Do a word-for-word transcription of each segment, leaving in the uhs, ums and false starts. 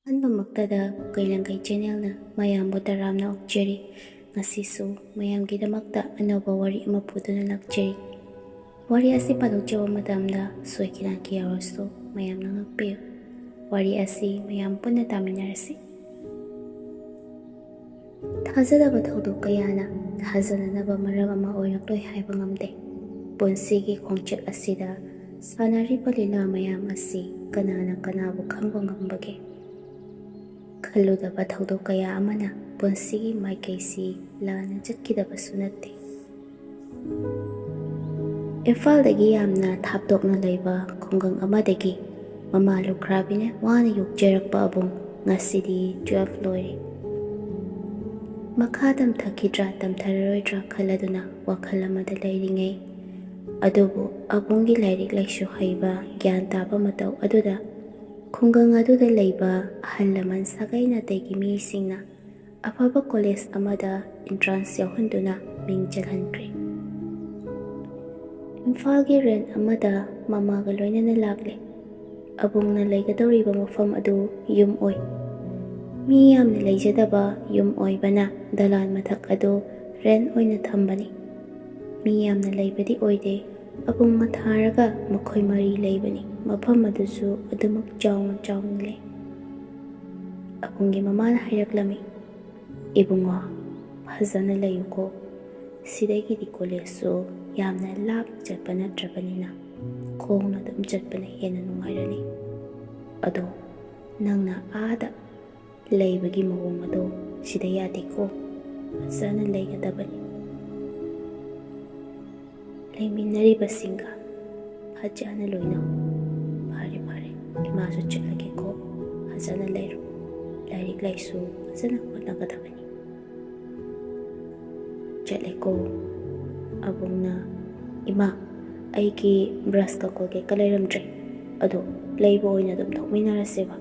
ꯑꯍꯥꯟꯕꯃꯛꯇꯗ ꯀꯩꯂꯪꯒꯩ ꯆꯦꯅꯦꯜꯅ ꯃꯌꯥꯝꯕꯨ ꯇꯔꯥꯝꯅ ꯑꯣꯛꯆꯔꯤ꯫ ꯉꯁꯤꯁꯨ ꯃꯌꯥꯝꯒꯤꯗꯃꯛꯇ ꯑꯅꯧꯕ ꯋꯥꯔꯤ ꯑꯃ ꯄꯨꯗꯨꯅ ꯂꯥꯛꯆꯔꯤ꯫ ꯋꯥꯔꯤ ꯑꯁꯤ ꯄꯥꯊꯣꯛꯆꯕ ꯃꯇꯝꯗ ꯁꯣꯏꯈꯤꯅꯥꯛꯈꯤ ꯌꯥꯎꯔꯁꯨ ꯃꯌꯥꯝꯅ ꯉꯥꯛꯄꯤꯌꯨ꯫ ꯋꯥꯔꯤ ꯑꯁꯤ ꯃꯌꯥꯝ ꯄꯨꯟꯅ ꯇꯥꯃꯤꯟꯅꯔꯁꯤ꯫ ꯊꯥꯖꯗꯕ ꯊꯧꯗꯣꯛ ꯀꯌꯥꯅ ꯊꯥꯖꯅꯅꯕ ꯃꯔꯝ ꯑꯃ ꯑꯣꯏꯔꯛꯂꯣꯏ ꯍꯥꯏꯕ ꯉꯝꯗꯦ꯫ ꯄꯨꯟꯁꯤꯒꯤ ꯈꯣꯡꯆꯠ ꯑꯁꯤꯗ ꯁꯥꯟꯅꯔꯤꯕ ꯂꯤꯂꯥ ꯃꯌꯥꯝ ꯑꯁꯤ ꯀꯅꯥꯅ ꯀꯅꯥꯕꯨ ꯈꯪꯕ ꯉꯝꯕꯒꯦ? ꯈꯜꯂꯨꯗꯕ ꯊꯧꯗꯣꯛ ꯀꯌꯥ ꯑꯃꯅ ꯄꯨꯟꯁꯤꯒꯤ ꯃꯥꯏꯀꯩꯁꯤ ꯂꯥꯟꯅ ꯆꯠꯈꯤꯗꯕꯁꯨ ꯅꯠꯇꯦ꯫ ꯏꯝꯐꯥꯜꯗꯒꯤ ꯌꯥꯝꯅ ꯊꯥꯞꯇꯣꯛꯅ ꯂꯩꯕ ꯈꯨꯡꯒꯪ ꯑꯃꯗꯒꯤ ꯃꯃꯥ ꯂꯨꯈ꯭ꯔꯥꯕꯤꯅ ꯋꯥꯅ ꯌꯣꯛꯆꯔꯛꯄ ꯑꯕꯨꯡ ꯉꯁꯤꯗꯤ ꯇꯨꯋꯦꯜꯐ ꯂꯣꯏꯔꯦ꯫ ꯃꯈꯥ ꯇꯝꯊꯈꯤꯗ꯭ꯔꯥ ꯇꯝꯊꯔꯔꯣꯏꯗ꯭ꯔꯥ ꯈꯜꯂꯗꯨꯅ ꯋꯥꯈꯜ ꯑꯃꯗ ꯂꯩꯔꯤꯉꯩ, ꯑꯗꯨꯕꯨ ꯑꯕꯨꯡꯒꯤ ꯂꯥꯏꯔꯤꯛ ꯂꯥꯏꯁꯨ ꯍꯩꯕ, ꯒ꯭ꯌꯥꯟ ꯇꯥꯕ ꯃꯇꯧ ꯑꯗꯨꯗ ꯈꯨꯡꯒꯪ ꯑꯗꯨꯗ ꯂꯩꯕ ꯑꯍꯜ ꯂꯃꯟ ꯁꯥꯒꯩ ꯅꯥꯇꯩꯒꯤ ꯃꯤꯁꯤꯡꯅ ꯑꯐꯕ ꯀꯣꯂꯦꯖ ꯑꯃꯗ ꯏꯟꯇ꯭ꯔꯥꯟꯁ ꯌꯥꯎꯍꯟꯗꯨꯅ ꯃꯤꯡ ꯆꯜꯍꯟꯈ꯭ꯔꯦ꯫ ꯏꯝꯐꯥꯜꯒꯤ ꯔꯦꯟꯠ ꯑꯃꯗ ꯃꯃꯥꯒ ꯂꯣꯏꯅꯅ ꯂꯥꯛꯂꯦ꯫ ꯑꯕꯨꯡꯅ ꯂꯩꯒꯗꯧꯔꯤꯕ ꯃꯐꯝ ꯑꯗꯨ ꯌꯨꯝ ꯑꯣꯏ꯫ ꯃꯤ ꯌꯥꯝꯅ ꯂꯩꯖꯗꯕ ꯌꯨꯝ ꯑꯣꯏꯕꯅ ꯗꯂꯥꯟ ꯃꯊꯛ ꯑꯗꯨ ꯔꯦꯟꯠ ꯑꯣꯏꯅ ꯊꯝꯕꯅꯤ꯫ ꯃꯤ ꯌꯥꯝꯅ ꯂꯩꯕꯗꯤ ꯑꯣꯏꯗꯦ꯫ ꯑꯕꯨꯡ ꯃꯊꯥꯔꯒ ꯃꯈꯣꯏ ꯃꯔꯤ ꯂꯩꯕꯅꯤ꯫ ꯃꯐꯝ ꯑꯗꯨꯁꯨ ꯑꯗꯨꯃꯛ ꯆꯥꯎꯅ ꯆꯥꯎꯅ ꯂꯩ꯫ ꯑꯕꯨꯡꯒꯤ ꯃꯃꯥꯅ ꯍꯥꯏꯔꯛꯂꯝꯃꯤ, "ꯏꯕꯨꯡꯉꯣ, ꯐꯖꯅ ꯂꯩꯌꯨꯀꯣ꯫ ꯁꯤꯗꯒꯤꯗꯤ ꯀꯣꯂꯦꯖꯁꯨ ꯌꯥꯝꯅ ꯂꯥꯞꯅ ꯆꯠꯄ ꯅꯠꯇ꯭ꯔꯕꯅꯤꯅ ꯈꯣꯡꯅ ꯑꯗꯨꯝ ꯆꯠꯄꯅ ꯍꯦꯟꯅ ꯅꯨꯡꯉꯥꯏꯔꯅꯤ꯫ ꯑꯗꯣ ꯅꯪꯅ ꯑꯥꯗ ꯂꯩꯕꯒꯤ ꯃꯑꯣꯡ ꯑꯗꯣ ꯁꯤꯗ ꯌꯥꯗꯦꯀꯣ꯫ ꯐꯖꯅ ꯂꯩꯒꯗꯕꯅꯤ꯫ ꯂꯩꯃꯤꯟꯅꯔꯤꯕꯁꯤꯡꯒ ꯐꯖꯅ ꯂꯣꯏꯅꯧ꯫ ꯐꯔꯦ, ꯐꯔꯦ, ꯏꯃꯥꯁꯨ ꯆꯠꯂꯒꯦꯀꯣ꯫ ꯐꯖꯅ ꯂꯩꯔꯣ꯫ ꯂꯥꯏꯔꯤꯛ ꯂꯥꯏꯁꯨ ꯐꯖꯅ ꯍꯣꯠꯅꯒꯗꯕꯅꯤ꯫" ꯆꯠꯂꯦꯀꯣ꯫ ꯑꯕꯨꯡꯅ, "ꯏꯃꯥ, ꯑꯩꯒꯤ ꯕ꯭ꯔꯁꯀ ꯀꯣꯜꯒꯦꯠꯀ ꯂꯩꯔꯝꯗ꯭ꯔꯦ꯫ ꯑꯗꯣ ꯂꯩꯕ ꯑꯣꯏꯅ ꯑꯗꯨꯝ ꯊꯣꯛꯃꯤꯟꯅꯔꯁꯦꯕ꯫"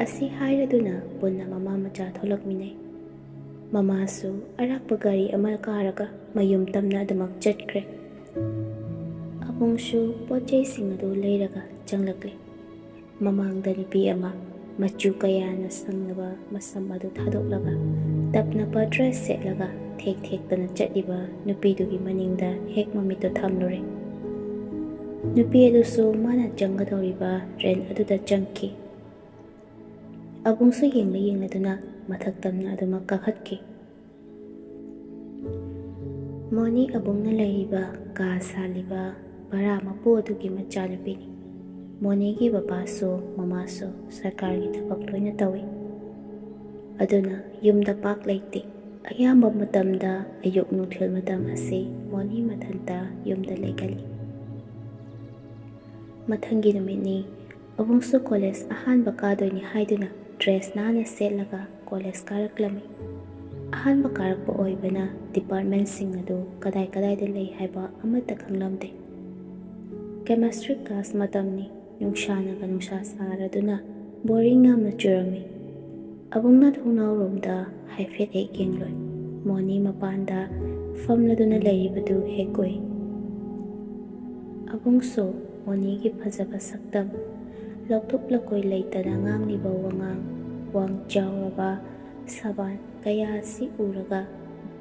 ꯑꯁꯤ ꯍꯥꯏꯔꯗꯨꯅ ꯄꯨꯟꯅ ꯃꯃꯥ ꯃꯆꯥ ꯊꯣꯛꯂꯛꯃꯤꯟꯅꯩ꯫ ꯃꯃꯥꯁꯨ ꯑꯔꯥꯛꯄ ꯒꯥꯔꯤ ꯑꯃ ꯀꯥꯔꯒ ꯃꯌꯨꯝ ꯇꯝꯅ ꯑꯗꯨꯃꯛ ꯆꯠꯈ꯭ꯔꯦ꯫ ꯑꯕꯨꯡꯁꯨ ꯄꯣꯠ ꯆꯩꯁꯤꯡ ꯑꯗꯨ ꯂꯩꯔꯒ ꯆꯪꯂꯛꯂꯦ꯫ ꯃꯃꯥꯡꯗ ꯅꯨꯄꯤ ꯑꯃ ꯃꯆꯨ ꯀꯌꯥꯅ ꯁꯪꯂꯕ ꯃꯁꯝ ꯑꯗꯨ ꯊꯥꯗꯣꯛꯂꯒ, ꯇꯞꯅꯕ ꯗ꯭ꯔꯦꯁ ꯁꯦꯠꯂꯒ ꯊꯦꯛ ꯊꯦꯛꯇꯅ ꯆꯠꯂꯤꯕ ꯅꯨꯄꯤꯗꯨꯒꯤ ꯃꯅꯤꯡꯗ ꯍꯦꯛ ꯃꯃꯤꯠꯇꯨ ꯊꯝꯂꯨꯔꯦ꯫ ꯅꯨꯄꯤ ꯑꯗꯨꯁꯨ ꯃꯥꯅ ꯆꯪꯒꯗꯧꯔꯤꯕ ꯔꯦꯟ ꯑꯗꯨꯗ ꯆꯪꯈꯤ꯫ ꯑꯕꯨꯡꯁꯨ ꯌꯦꯡꯂ ꯌꯦꯡꯂꯗꯨꯅ ꯃꯊꯛ ꯇꯝꯅ ꯑꯗꯨꯃꯛ ꯀꯥꯈꯠꯈꯤ꯫ ꯃꯣꯅꯤ ꯑꯕꯨꯡꯅ ꯂꯩꯔꯤꯕ ꯀꯥ ꯁꯥꯜꯂꯤꯕ ꯚꯔꯥ ꯃꯄꯨ ꯑꯗꯨꯒꯤ ꯃꯆꯥꯅꯨꯄꯤꯅꯤ꯫ ꯃꯣꯅꯤꯒꯤ ꯕꯕꯥꯁꯨ ꯃꯃꯥꯁꯨ ꯁꯔꯀꯥꯔꯒꯤ ꯊꯕꯛ ꯂꯣꯏꯅ ꯇꯧꯏ꯫ ꯑꯗꯨꯅ ꯌꯨꯝꯗ ꯄꯥꯛ ꯂꯩꯇꯦ꯫ ꯑꯌꯥꯝꯕ ꯃꯇꯝꯗ ꯑꯌꯨꯛ ꯅꯨꯡꯊꯤꯜ ꯃꯇꯝ ꯑꯁꯤ ꯃꯣꯅꯤ ꯃꯊꯟꯇ ꯌꯨꯝꯗ ꯂꯩꯒꯜꯂꯤ꯫ ꯃꯊꯪꯒꯤ ꯅꯨꯃꯤꯠꯅꯤ꯫ ꯑꯕꯨꯡꯁꯨ ꯀꯣꯂꯦꯖ ꯑꯍꯥꯟꯕ ꯀꯥꯗꯣꯏꯅꯤ ꯍꯥꯏꯗꯨꯅ ꯗ꯭ꯔꯦꯁ ꯅꯥꯟꯅ ꯁꯦꯠꯂꯒ ꯀꯣꯂꯦꯖ ꯀꯥꯔꯛꯂꯝꯃꯤ꯫ ꯑꯍꯥꯟꯕ ꯀꯥꯔꯛꯄ ꯑꯣꯏꯕꯅ ꯗꯤꯄꯥꯔꯠꯃꯦꯟꯁꯤꯡ ꯑꯗꯨ ꯀꯗꯥꯏ ꯀꯗꯥꯏꯗ ꯂꯩ ꯍꯥꯏꯕ ꯑꯃꯠꯇ ꯈꯪꯂꯝꯗꯦ꯫ ꯀꯦꯃꯤꯁꯇ꯭ꯔꯤ ꯀ꯭ꯂꯥꯁ ꯃꯇꯝꯅꯤ꯫ ꯅꯨꯡꯁꯥꯅꯒ ꯅꯨꯡꯁꯥ ꯁꯥꯔꯗꯨꯅ ꯕꯣꯔꯤꯡ ꯌꯥꯝꯅ ꯆꯨꯔꯝꯃꯤ꯫ ꯑꯕꯨꯡꯅ ꯊꯣꯡꯅꯥꯎꯔꯣꯝꯗ ꯍꯥꯏꯐꯦꯠ ꯍꯦꯛ ꯌꯦꯡꯂꯨꯏ꯫ ꯃꯣꯅꯤ ꯃꯄꯥꯟꯗ ꯐꯝꯂꯗꯨꯅ ꯂꯩꯔꯤꯕꯗꯨ ꯍꯦꯛ ꯎꯏ꯫ ꯑꯕꯨꯡꯁꯨ ꯃꯣꯅꯤꯒꯤ ꯐꯖꯕ ꯁꯛꯇꯝ, ꯂꯧꯊꯣꯛ ꯂꯧꯀꯣꯏ ꯂꯩꯇꯅ ꯉꯥꯡꯂꯤꯕ ꯋꯥꯉꯥꯡ, ꯋꯥꯡ ꯆꯥꯎꯔꯕ ꯁꯕꯥꯟ ꯀꯌꯥ ꯑꯁꯤ ꯎꯔꯒ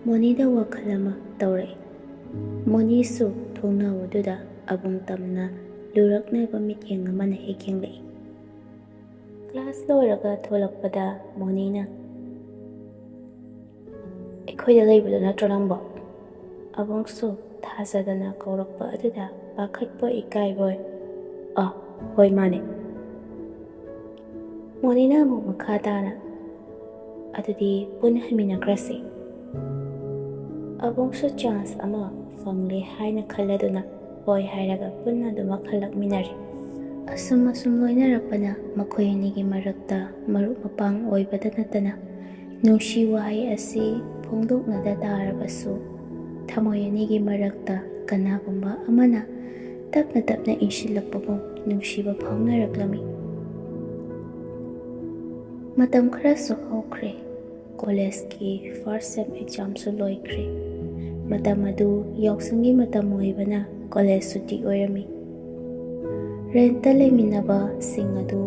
ꯃꯣꯅꯤꯗ ꯋꯥꯈꯜ ꯑꯃ ꯇꯧꯔꯛꯏ꯫ ꯃꯣꯅꯤꯁꯨ ꯊꯣꯡꯅꯥꯎ ꯑꯗꯨꯗ ꯑꯕꯨꯡ ꯇꯝꯅ ꯂꯨꯔꯛꯅꯕ ꯃꯤꯠꯌꯦꯡ ꯑꯃꯅ ꯍꯦꯛ ꯌꯦꯡꯂꯛꯏ꯫ ꯀ꯭ꯂꯥꯁ ꯂꯣꯏꯔꯒ ꯊꯣꯛꯂꯛꯄꯗ ꯃꯣꯅꯤꯅ, "ꯑꯩꯈꯣꯏꯗ ꯂꯩꯕꯗꯣ ꯅꯠꯇ꯭ꯔꯣ ꯅꯪꯕꯣ?" ꯑꯕꯨꯡꯁꯨ ꯊꯥꯖꯗꯅ ꯀꯧꯔꯛꯄ ꯑꯗꯨꯗ ꯄꯥꯈꯠꯄꯣꯏ ꯏꯀꯥꯏꯕꯣꯏ, "ꯑ, ꯍꯣꯏ, ꯃꯥꯅꯦ꯫" ꯃꯣꯅꯤꯅ ꯑꯃꯨꯛ ꯃꯈꯥ ꯇꯥꯅ, "ꯑꯗꯨꯗꯤ ꯄꯨꯟꯅ ꯍꯟꯃꯤꯟꯅꯈ꯭ꯔꯁꯤ꯫" ꯑꯕꯨꯡꯁꯨ ꯆꯥꯟꯁ ꯑꯃ ꯐꯪꯂꯦ ꯍꯥꯏꯅ ꯈꯜꯂꯗꯨꯅ ꯍꯣꯏ ꯍꯥꯏꯔꯒ ꯄꯨꯟꯅ ꯑꯗꯨꯃꯛ ꯍꯜꯂꯛꯃꯤꯟꯅꯔꯦ꯫ ꯑꯁꯨꯝ ꯑꯁꯨꯝ ꯂꯣꯏꯅꯔꯛꯄꯅ ꯃꯈꯣꯏ ꯑꯅꯤꯒꯤ ꯃꯔꯛꯇ ꯃꯔꯨꯞ ꯃꯄꯥꯡ ꯑꯣꯏꯕꯗ ꯅꯠꯇꯅ ꯅꯨꯡꯁꯤ ꯋꯥꯍꯩ ꯑꯁꯤ ꯐꯣꯡꯗꯣꯛꯅꯗ ꯇꯥꯔꯕꯁꯨ, ꯊꯃꯣꯏ ꯑꯅꯤꯒꯤ ꯃꯔꯛꯇ ꯀꯅꯥꯒꯨꯝꯕ ꯑꯃꯅ ꯇꯞꯅ ꯇꯞꯅ ꯏꯟꯁꯤꯜꯂꯛꯄꯒꯨꯝ ꯅꯨꯡꯁꯤꯕ ꯐꯥꯎꯅꯔꯛꯂꯝꯃꯤ꯫ ꯃꯇꯝ ꯈꯔꯁꯨ ꯍꯧꯈ꯭ꯔꯦ꯫ ꯀꯣꯂꯦꯖꯀꯤ ꯐꯥꯔꯁ ꯁꯦꯝ ꯑꯦꯛꯖꯥꯝꯁꯨ ꯂꯣꯏꯈ꯭ꯔꯦ꯫ ꯃꯇꯝ ꯑꯗꯨ ꯌꯥꯎꯁꯪꯒꯤ ꯃꯇꯝ ꯑꯣꯏꯕꯅ ꯀꯣꯂꯦꯖ ꯁꯨꯇꯤ ꯑꯣꯏꯔꯝꯃꯤ꯫ ꯔꯦꯟꯠꯇ ꯂꯩꯃꯤꯟꯅꯕꯁꯤꯡ ꯑꯗꯨ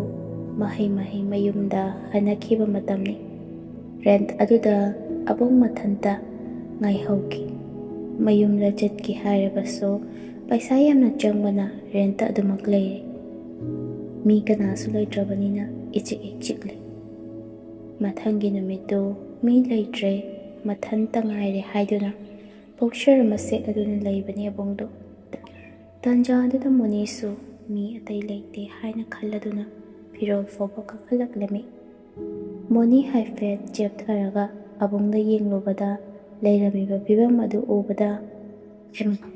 ꯃꯍꯩ ꯃꯍꯩ ꯃꯌꯨꯝꯗ ꯍꯟꯅꯈꯤꯕ ꯃꯇꯝꯅꯤ꯫ ꯔꯦꯟꯠ ꯑꯗꯨꯗ ꯑꯕꯨꯡ ꯃꯊꯟꯇ ꯉꯥꯏꯍꯧꯈꯤ꯫ ꯃꯌꯨꯝꯗ ꯆꯠꯀꯦ ꯍꯥꯏꯔꯕꯁꯨ ꯄꯩꯁꯥ ꯌꯥꯝꯅ ꯆꯪꯕꯅ ꯔꯦꯟꯠ ꯑꯗꯨꯃꯛ ꯂꯩꯔꯦ꯫ ꯃꯤ ꯀꯅꯥꯁꯨ ꯂꯩꯇ꯭ꯔꯕꯅꯤꯅ ꯏꯆꯤꯛ ꯍꯦꯛ ꯆꯤꯛꯂꯦ꯫ ꯃꯊꯪꯒꯤ ꯅꯨꯃꯤꯠꯇꯨ ꯃꯤ ꯂꯩꯇ꯭ꯔꯦ, ꯃꯊꯟꯇ ꯉꯥꯏꯔꯦ ꯍꯥꯏꯗꯨꯅ ꯄꯣꯛꯆꯔ ꯑꯃ ꯁꯦꯠꯂꯗꯨꯅ ꯂꯩꯕꯅꯤ ꯑꯕꯨꯡꯗꯣ꯫ ꯇꯥꯟꯖꯥ ꯑꯗꯨꯗ ꯃꯣꯅꯤꯁꯨ ꯃꯤ ꯑꯇꯩ ꯂꯩꯇꯦ ꯍꯥꯏꯅ ꯈꯜꯂꯗꯨꯅ ꯐꯤꯔꯣꯜ ꯐꯥꯎꯕ ꯀꯥꯈꯠꯂꯛꯂꯝꯃꯤ꯫ ꯃꯣꯅꯤ ꯍꯥꯏꯐꯦꯠ ꯆꯦꯞꯊꯔꯒ ꯑꯕꯨꯡꯗ ꯌꯦꯡꯂꯨꯕꯗ ꯂꯩꯔꯝꯃꯤꯕ ꯐꯤꯕꯝ ꯑꯗꯨ ꯎꯕꯗ, "ꯍꯩꯃꯥ,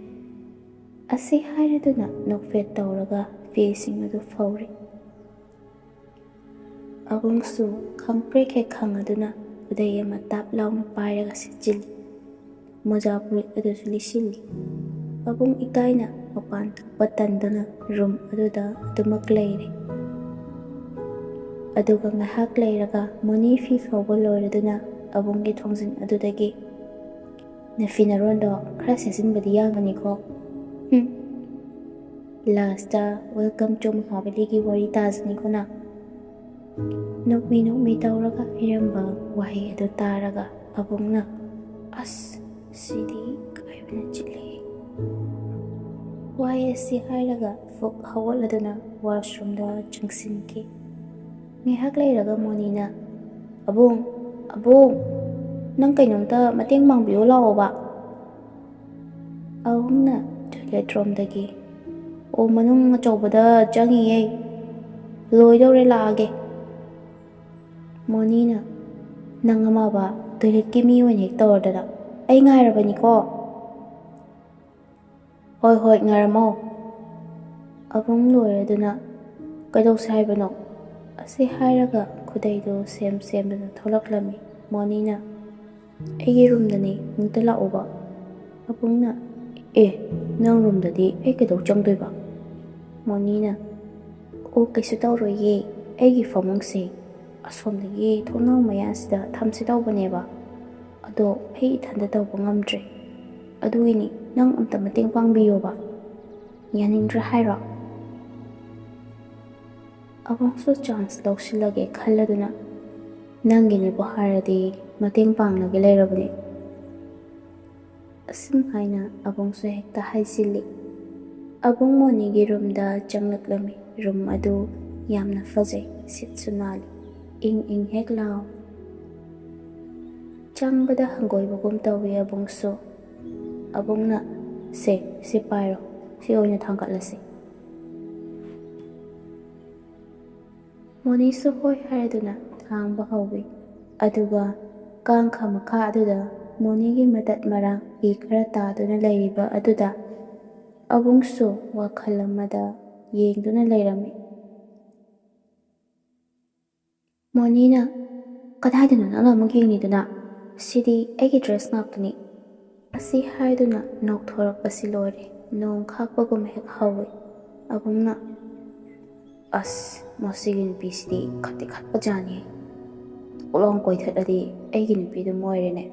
ꯑꯁꯤ!" ꯍꯥꯏꯔꯗꯨꯅ ꯅꯣꯛꯐꯦꯠ ꯇꯧꯔꯒ ꯐꯤꯁꯤꯡ ꯑꯗꯨ ꯐꯧꯔꯤ꯫ ꯑꯕꯨꯡꯁꯨ ꯈꯪꯄ꯭ꯔꯦꯛ ꯍꯦꯛ ꯈꯪꯉꯗꯨꯅ ꯈꯨꯗꯩ ꯑꯃ ꯇꯥꯞ ꯂꯥꯎꯅ ꯄꯥꯏꯔꯒ ꯁꯤꯠꯆꯤꯜꯂꯤ꯫ ꯃꯣꯖꯥ ꯐꯨꯔꯤꯠ ꯑꯗꯨꯁꯨ ꯂꯤꯠꯁꯤꯜꯂꯤ꯫ ꯑꯕꯨꯡ ꯏꯀꯥꯏꯅ ꯃꯄꯥꯟ ꯊꯣꯛꯄ ꯇꯟꯗꯨꯅ ꯔꯨꯝ ꯑꯗꯨꯗ ꯑꯗꯨꯃꯛ ꯂꯩꯔꯦ꯫ ꯑꯗꯨꯒ ꯉꯥꯏꯍꯥꯛ ꯂꯩꯔꯒ ꯃꯣꯅꯤ ꯐꯤ ꯐꯧꯕ ꯂꯣꯏꯔꯗꯨꯅ ꯑꯕꯨꯡꯒꯤ ꯊꯣꯡꯖꯤꯟ ꯑꯗꯨꯗꯒꯤ, "ꯅꯐꯤ ꯅꯔꯣꯟꯗꯣ ꯈꯔ ꯁꯦꯠꯆꯤꯟꯕꯗꯤ ꯌꯥꯕꯅꯤꯀꯣ꯫ ꯍꯨꯝ꯫ ꯂꯥꯁꯇ welcome to ꯃꯍꯥꯕꯂꯤꯒꯤ ꯋꯥꯔꯤ ꯇꯥꯖꯅꯤꯀꯣ ꯅꯪ?" ꯅꯣꯛꯃꯤ ꯅꯣꯛꯃꯤ ꯇꯧꯔꯒ ꯍꯥꯏꯔꯝꯕ ꯋꯥꯍꯩ ꯑꯗꯨ ꯇꯥꯔꯒ ꯑꯕꯨꯡꯅ, "ꯑꯁ, ꯁꯤꯗꯤ ꯀꯥꯏꯕꯅ ꯆꯤꯛꯂꯦ!" ꯋꯥꯍꯩ ꯑꯁꯤ ꯍꯥꯏꯔꯒ ꯐꯨꯛ ꯍꯧꯒꯠꯂꯗꯨꯅ ꯋꯥꯁꯔꯨꯝꯗ ꯆꯪꯁꯤꯟꯈꯤ꯫ ꯉꯥꯏꯍꯥꯛ ꯂꯩꯔꯒ ꯃꯣꯅꯤꯅ, "ꯑꯕꯨꯡ, ꯑꯕꯨꯡ, ꯅꯪ ꯀꯩꯅꯣꯝꯇ ꯃꯇꯦꯡ ꯄꯥꯡꯕꯤꯌꯣ ꯂꯥꯛꯑꯣꯕ꯫" ꯑꯕꯨꯡꯅ ꯇꯣꯏꯂꯦꯠ ꯔꯣꯝꯗꯒꯤ, "ꯑꯣ, ꯃꯅꯨꯡ ꯑꯆꯧꯕꯗ ꯆꯪꯉꯤꯌꯦ, ꯂꯣꯏꯗꯧꯔꯦ, ꯂꯥꯛꯑꯒꯦ꯫" ꯃꯣꯅꯤꯅ, "ꯅꯪ ꯑꯃꯕ ꯇꯣꯏꯂꯦꯠꯀꯤ ꯃꯤ ꯑꯣꯏꯅ ꯍꯦꯛ ꯇꯧꯔꯗꯅ, ꯑꯩ ꯉꯥꯏꯔꯕꯅꯤꯀꯣ꯫" "ꯍꯣꯏ, ꯍꯣꯏ, ꯉꯥꯏꯔꯝꯃꯣ꯫" ꯑꯕꯨꯡ ꯂꯣꯏꯔꯗꯨꯅ, "ꯀꯩꯗꯧꯁꯦ ꯍꯥꯏꯕꯅꯣ?" ꯑꯁꯤ ꯍꯥꯏꯔꯒ ꯈꯨꯗꯩꯗꯨ ꯁꯦꯝ ꯁꯦꯝꯗꯨꯅ ꯊꯣꯛꯂꯛꯂꯝꯃꯤ꯫ ꯃꯣꯅꯤꯅ, "ꯑꯩꯒꯤ ꯔꯨꯝꯗꯅꯤ, ꯑꯃꯨꯛꯇ ꯂꯥꯛꯎꯕ꯫" ꯑꯕꯨꯡꯅ, "ꯑꯦ, ꯅꯪ ꯔꯨꯝꯗꯗꯤ ꯑꯩ ꯀꯩꯗꯧ ꯆꯪꯗꯣꯏꯕ?" ꯃꯣꯅꯤꯅ, "ꯑꯣ, ꯀꯩꯁꯨ ꯇꯧꯔꯣꯏꯌꯦ, ꯑꯩꯒꯤ ꯐꯃꯨꯡꯁꯦ ꯑꯁꯣꯝꯗꯒꯤ ꯊꯣꯡꯅꯥꯎ ꯃꯌꯥꯁꯤꯗ ꯊꯝꯁꯦ ꯇꯧꯕꯅꯦꯕ, ꯑꯗꯣ ꯑꯩ ꯏꯊꯟꯗ ꯇꯧꯕ ꯉꯝꯗ꯭ꯔꯦ, ꯑꯗꯨꯒꯤꯅꯤ, ꯅꯪ ꯑꯝꯇ ꯃꯇꯦꯡ ꯄꯥꯡꯕꯤꯌꯣꯕ꯫ ꯌꯥꯅꯤꯡꯗ꯭ꯔꯥ ꯍꯥꯏꯔꯣ?" ꯑꯕꯨꯡꯁꯨ ꯆꯥꯟꯁ ꯂꯧꯁꯤꯜꯂꯒꯦ ꯈꯜꯂꯗꯨꯅ, "ꯅꯪꯒꯤꯅꯦꯕꯨ ꯍꯥꯏꯔꯗꯤ ꯃꯇꯦꯡ ꯄꯥꯡꯂꯒꯦ ꯂꯩꯔꯕꯅꯤ," ꯑꯁꯨꯝ ꯍꯥꯏꯅ ꯑꯕꯨꯡꯁꯨ ꯍꯦꯛꯇ ꯍꯥꯏꯖꯤꯜꯂꯤ꯫ ꯑꯕꯨꯡ ꯃꯣꯅꯤꯒꯤ ꯔꯨꯝꯗ ꯆꯪꯂꯛꯂꯝꯃꯤ꯫ ꯔꯨꯝ ꯑꯗꯨ ꯌꯥꯝꯅ ꯐꯖꯩ, ꯁꯤꯠꯁꯨ ꯅꯥꯜꯂꯤ, ꯏꯪ ꯏꯪ ꯍꯦꯛ ꯂꯥꯎ꯫ ꯆꯪꯕꯗ ꯍꯪꯒꯣꯏꯕꯒꯨꯝ ꯇꯧꯏ ꯑꯕꯨꯡꯁꯨ꯫ ꯑꯕꯨꯡꯅ, "ꯁꯦ, ꯁꯤ ꯄꯥꯏꯔꯣ, ꯁꯤ ꯑꯣꯏꯅ ꯊꯥꯡꯒꯠꯂꯁꯤ꯫" ꯃꯣꯅꯤꯁꯨ ꯍꯣꯏ ꯍꯥꯏꯔꯗꯨꯅ ꯊꯥꯡꯕ ꯍꯧꯏ꯫ ꯑꯗꯨꯒ ꯀꯥꯡꯈ ꯃꯈꯥ ꯑꯗꯨꯗ ꯃꯣꯅꯤꯒꯤ ꯃꯇꯠ ꯃꯔꯥꯡ ꯐꯤ ꯈꯔ ꯇꯥꯗꯨꯅ ꯂꯩꯔꯤꯕ ꯑꯗꯨꯗ ꯑꯕꯨꯡꯁꯨ ꯋꯥꯈꯜ ꯑꯃꯗ ꯌꯦꯡꯗꯨꯅ ꯂꯩꯔꯝꯃꯤ꯫ ꯃꯣꯅꯤꯅ, "ꯀꯗꯥꯏꯗꯅꯣ ꯅꯪꯅ ꯑꯃꯨꯛ ꯌꯦꯡꯂꯤꯗꯨꯅ? ꯁꯤꯗꯤ ꯑꯩꯒꯤ ꯗ꯭ꯔꯦꯁ ꯉꯥꯛꯇꯅꯤ꯫" ꯑꯁꯤ ꯍꯥꯏꯗꯨꯅ ꯅꯣꯛꯊꯣꯔꯛꯄꯁꯤ ꯂꯣꯏꯔꯦ꯫ ꯅꯣꯡ ꯈꯥꯛꯄꯒꯨꯝ ꯍꯦꯛ ꯍꯧꯏ꯫ ꯑꯕꯨꯡꯅ, "ꯑꯁ, ꯃꯁꯤꯒꯤ ꯅꯨꯄꯤꯁꯤꯗꯤ ꯈꯠꯇꯤ ꯈꯠꯄꯖꯥꯠꯅꯤ꯫ ꯊꯣꯛꯂꯥꯎ ꯀꯣꯏꯊꯠꯂꯗꯤ ꯑꯩꯒꯤ ꯅꯨꯄꯤꯗꯨ ꯃꯣꯏꯔꯦꯅꯦ꯫"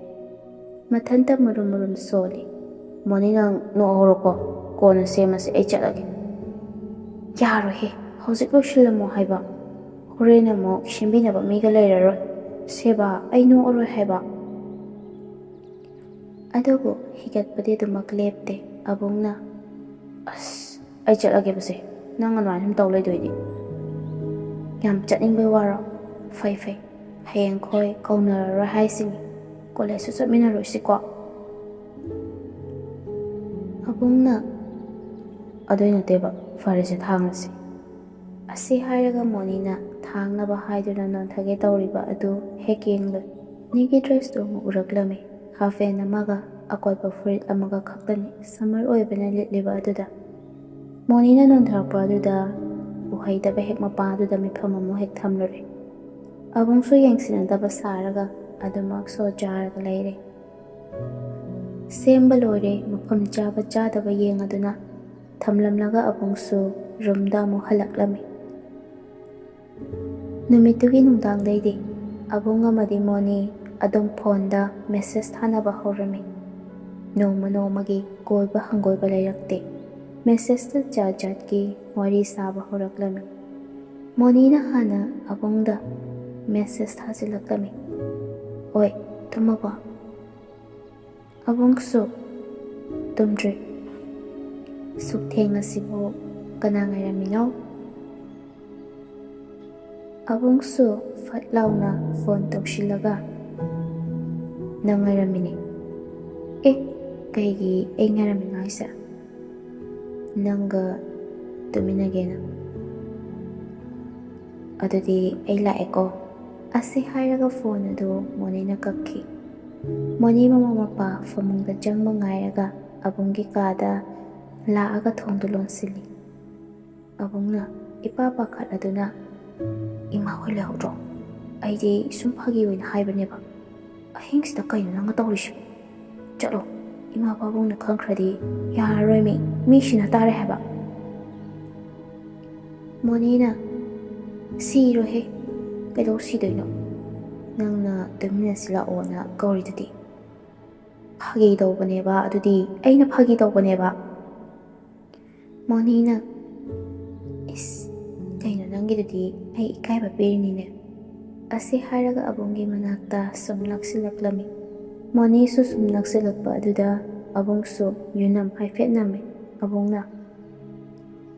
ꯃꯊꯟꯇ ꯃꯔꯨꯝ ꯃꯔꯨꯝ ꯁꯣꯜꯂꯤ꯫ "ꯃꯣꯅꯤ, ꯅꯪ ꯅꯣꯛꯍꯧꯔꯣꯀꯣ, ꯀꯣꯟꯅ ꯁꯦꯝꯃꯁꯦ, ꯑꯩ ꯆꯠꯂꯒꯦ꯫" "ꯌꯥꯔꯣꯏꯍꯦ, ꯍꯧꯖꯤꯛ ꯂꯣꯏꯁꯤꯜꯂꯝꯃꯣ ꯍꯥꯏꯕ꯫ ꯍꯣꯔꯦꯟ ꯑꯃꯨꯛ ꯁꯦꯝꯕꯤꯅꯕ ꯃꯤꯒ ꯂꯩꯔꯔꯣꯏ꯫ ꯁꯦꯕꯥ, ꯑꯩ ꯅꯣꯛꯑꯔꯣꯏ ꯍꯥꯏꯕ꯫" ꯑꯗꯨꯕꯨ ꯍꯤꯒꯠꯄꯗꯤ ꯑꯗꯨꯃꯛ ꯂꯦꯞꯇꯦ꯫ ꯑꯕꯨꯡꯅ, "ꯑꯁ, ꯑꯩ ꯆꯠꯂꯒꯦꯕꯁꯦ, ꯅꯪ ꯑꯗꯨꯃꯥꯏꯅ ꯁꯨꯝ ꯇꯧ ꯂꯩꯗꯣꯏꯗꯤ꯫ ꯌꯥꯝ ꯆꯠꯅꯤꯡꯕꯩ ꯋꯥꯔꯣ? ꯐꯩ ꯐꯩ, ꯍꯌꯦꯡ ꯈꯣꯏ ꯀꯧꯅꯔꯔꯣꯏ ꯍꯥꯏꯁꯤꯅꯤ, ꯀꯣꯂꯦꯖꯁꯨ ꯆꯠꯃꯤꯟꯅꯔꯣꯏꯁꯤꯀꯣ꯫" ꯑꯕꯨꯡꯅ, "ꯑꯗꯨꯏ ꯅꯠꯇꯦꯕ, ꯐꯔꯦꯁꯦ, ꯊꯥꯡꯉꯁꯤ꯫" ꯑꯁꯤ ꯍꯥꯏꯔꯒ ꯃꯣꯅꯤꯅ ꯊꯥꯡꯅꯕ ꯍꯥꯏꯗꯨꯅ ꯅꯣꯟꯊꯒꯦ ꯇꯧꯔꯤꯕ ꯑꯗꯨ ꯍꯦꯛ ꯌꯦꯡꯂꯨꯏ꯫ ꯃꯣꯅꯤꯒꯤ ꯗ꯭ꯔꯦꯁꯇꯨ ꯑꯃꯨꯛ ꯎꯔꯛꯂꯝꯃꯤ꯫ ꯍꯥꯐ ꯄꯦꯟ ꯑꯃꯒ ꯑꯀꯣꯠꯄ ꯐꯨꯔꯤꯠ ꯑꯃꯒ ꯈꯛꯇꯅꯤ ꯁꯝꯃꯔ ꯑꯣꯏꯕꯅ ꯂꯤꯠꯂꯤꯕ ꯑꯗꯨꯗ꯫ ꯃꯣꯅꯤꯅ ꯅꯣꯟꯊꯔꯛꯄ ꯑꯗꯨꯗ ꯎꯍꯩꯗꯕ ꯍꯦꯛ ꯃꯄꯥꯗꯨꯗ ꯃꯤꯐꯝ ꯑꯃꯨꯛ ꯍꯦꯛ ꯊꯝꯂꯨꯔꯦ꯫ ꯑꯕꯨꯡꯁꯨ ꯌꯦꯡꯁꯤꯟꯅꯗꯕ ꯁꯥꯔꯒ ꯑꯗꯨꯃꯛ ꯁꯣ ꯆꯥꯔꯒ ꯂꯩꯔꯦ꯫ ꯁꯦꯝꯕ ꯂꯣꯏꯔꯦ, ꯃꯐꯝ ꯆꯥꯕ ꯆꯥꯗꯕ ꯌꯦꯡꯉꯗꯨꯅ ꯊꯝꯂꯝꯂꯒ ꯑꯕꯨꯡꯁꯨ ꯔꯨꯝꯗ ꯑꯃꯨꯛ ꯍꯜꯂꯛꯂꯝꯃꯤ꯫ ꯅꯨꯃꯤꯠꯇꯨꯒꯤ ꯅꯨꯡꯗꯥꯡꯗꯩꯗꯤ ꯑꯕꯨꯡ ꯑꯃꯗꯤ ꯃꯣꯅꯤ ꯑꯗꯨꯝ ꯐꯣꯟꯗ ꯃꯦꯁꯦꯖ ꯊꯥꯅꯕ ꯍꯧꯔꯝꯃꯤ꯫ ꯅꯣꯡꯃ ꯅꯣꯡꯃꯒꯤ ꯀꯣꯏꯕ ꯍꯪꯒꯣꯏꯕ ꯂꯩꯔꯛꯇꯦ꯫ ꯃꯦꯁꯦꯖꯇ ꯖꯥꯠ ꯖꯥꯠꯀꯤ ꯋꯥꯔꯤ ꯁꯥꯕ ꯍꯧꯔꯛꯂꯝꯃꯤ꯫ ꯃꯣꯅꯤꯅ ꯍꯥꯟꯅ ꯑꯕꯨꯡꯗ ꯃꯦꯁꯦꯖ ꯊꯥꯖꯤꯜꯂꯛꯂꯝꯃꯤ꯫ "ꯑꯣꯏ, ꯇꯨꯝꯃꯕꯣ?" ꯑꯕꯨꯡꯁꯨ ꯇꯨꯝꯗ꯭ꯔꯤ꯫ "ꯁꯨꯛ ꯊꯦꯡꯉꯁꯤꯕꯨ ꯀꯅꯥ ꯉꯥꯏꯔꯝꯃꯤꯅꯣ?" ꯑꯕꯨꯡꯁꯨ ꯐꯠ ꯂꯥꯎꯅ ꯐꯣꯟ ꯇꯧꯁꯤꯜꯂꯒ, "ꯅꯪ ꯉꯥꯏꯔꯝꯃꯤꯅꯦ?" "ꯑꯦ, ꯀꯩꯒꯤ ꯑꯩ ꯉꯥꯏꯔꯝꯃꯤꯅꯣ ꯍꯥꯏꯁꯦ?" "ꯅꯪꯒ ꯇꯨꯃꯤꯟꯅꯒꯦꯅ꯫" "ꯑꯗꯨꯗꯤ ꯑꯩ ꯂꯥꯛꯑꯦꯀꯣ꯫" ꯑꯁꯤ ꯍꯥꯏꯔꯒ ꯐꯣꯟ ꯑꯗꯨ ꯃꯣꯅꯤꯅ ꯀꯛꯈꯤ꯫ ꯃꯣꯅꯤ ꯃꯃꯥ ꯃꯄꯥ ꯐꯃꯨꯡꯗ ꯆꯪꯕ ꯉꯥꯏꯔꯒ ꯑꯕꯨꯡꯒꯤ ꯀꯥꯗ ꯂꯥꯛꯑꯒ ꯊꯣꯡꯗꯨ ꯂꯣꯟꯁꯤꯜꯂꯤ꯫ ꯑꯕꯨꯡꯅ ꯏꯄꯥ ꯄꯥꯈꯠꯂꯗꯨꯅ, "ꯏꯃꯥ ꯍꯣꯏ ꯂꯩꯍꯧꯗ꯭ꯔꯣ? ꯑꯩꯗꯤ ꯁꯨꯝ ꯐꯥꯒꯤ ꯑꯣꯏꯅ ꯍꯥꯏꯕꯅꯦꯕ꯫ ꯑꯍꯤꯡꯁꯤꯗ ꯀꯩꯅꯣ ꯅꯪꯅ ꯇꯧꯔꯤꯁꯤꯕꯣ? ꯆꯠꯂꯣ, ꯏꯃꯥ ꯄꯥꯕꯨꯡꯅ ꯈꯪꯈ꯭ꯔꯗꯤ ꯌꯥꯔꯔꯣꯏ, ꯃꯤ, ꯃꯤ ꯁꯤꯅ ꯇꯥꯔꯦ ꯍꯥꯏꯕ꯫" ꯃꯣꯅꯤꯅ, "ꯁꯤꯔꯣꯏꯍꯦ, ꯀꯩꯗꯧ ꯁꯤꯗꯣꯏꯅꯣ? ꯅꯪꯅ ꯇꯨꯃꯤꯟꯅꯁꯤ ꯂꯥꯛꯑꯣꯅ ꯀꯧꯔꯤꯗꯨꯗꯤ꯫" "ꯐꯥꯒꯤ ꯇꯧꯕꯅꯦꯕ, ꯑꯗꯨꯗꯤ ꯑꯩꯅ ꯐꯥꯒꯤ ꯇꯧꯕꯅꯦꯕ꯫" ꯃꯣꯅꯤꯅ, "ꯏꯁ, ꯀꯩꯅꯣ ꯅꯪꯒꯤꯗꯨꯗꯤ? ꯑꯩ ꯏꯀꯥꯏꯕ ꯄꯤꯔꯤꯅꯤꯅꯦ꯫" ꯑꯁꯤ ꯍꯥꯏꯔꯒ ꯑꯕꯨꯡꯒꯤ ꯃꯅꯥꯛꯇ ꯁꯨꯝ ꯅꯛꯁꯤꯜꯂꯛꯂꯝꯃꯤ꯫ ꯃꯣꯅꯤꯁꯨ ꯁꯨꯝ ꯅꯛꯁꯤꯜꯂꯛꯄ ꯑꯗꯨꯗ ꯑꯕꯨꯡꯁꯨ ꯌꯨꯅꯝ ꯍꯥꯏꯐꯦꯠ ꯅꯝꯃꯤ꯫ ꯑꯕꯨꯡꯅ,